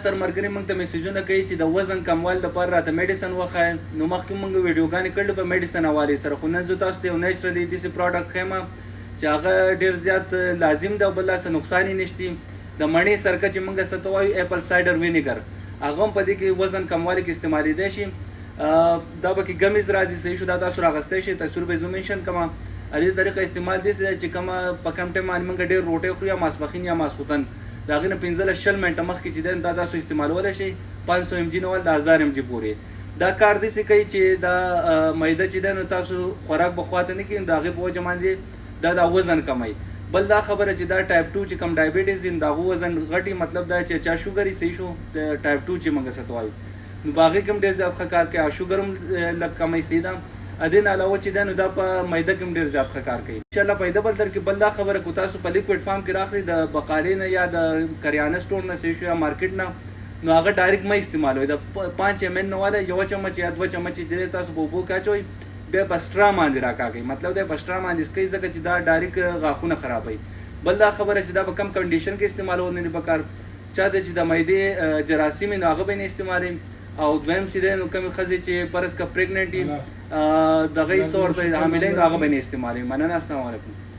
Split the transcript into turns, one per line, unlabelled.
تر مرګري موږ ته میسجونه کوي چې د وزن کموالي لپاره راته میډیسن وښایه. نو مخکې موږ ویډیوګانې کړل په میډیسن حوالې سره، خو نن زه تاسو ته یو نیچرلی داسې پروډکټ ښیم چې هغه ډېر زیات لازم دی او بل څه نقصان یې نشتی. د مڼې سرکه چې موږ څه ته وایو اپل سایډر وینیګر، هغه هم په دې کې وزن کموالي کې استعمالېدای شي. دا به کې ګمیز راځي، صحیح شو؟ دا تاسو راغستی شئ، تصویر به زه منشن کړم. دې طریقه استعمال داسې دی چې کومه په کم ټایم باندې موږ ډېر روټۍ خورو، یا ماسپښین یا ماسخوتن، د هغې نه 15 20 منټه مخکې چې دی دا تاسو استعمالولی شئ. 500 ام جي نه ول د 1000 ام جي پورې. دا کار داسې کوي چې دا معده چې دی نو تاسو خوراک به خواته نه کړي، نو د هغې په وجه باندې دا دا وزن کموي. بل دا خبره چې دا ټایپ 2 چې کوم ډایبټیز دي، نو د هغو وزن غټي، مطلب دا چې چا شوګر یې، صحیح شو، ټایپ 2 چې موږ څه ته وایو، نو په هغې کې هم ډېر زیات ښه کار کوي او شوګر هم لږ کموي، صحیح ده. دې نه علاوه چې ده نو دا په معده کې هم ډېر زیات ښه کار کوي. انشاءالله پیدا بل در کې. بل دا خبره کو تاسو په لیکوډ فارم کې راخلي د بقالې نه یا د کریانه سټور نه، صحیح شو، یا مارکیټ نه، نو هغه ډایرکټ مه استعمالوئ. د 5 ام ال نه واله یوه چمچ یا 2 چمچ چې تاسو په اوبو کې اچوئ، بیا په سټرا باندې راکاږئ، مطلب دی په سټرا باندې څکئ، ځکه چې دا ډایرکټ غاښونه خرابوي. بل دا خبره چې دا په کم کنډیشن کې استعمالول نه دي پکار. چاته چې د معدې جراثیم، نو هغه به نه استعمالوي. او دویم چې دی نو کومې ښځې چې فرض که پریګننټ دغه یې څه ورته حاملې، نو هغه به نه استعمالوي. مننه، السلام علیکم.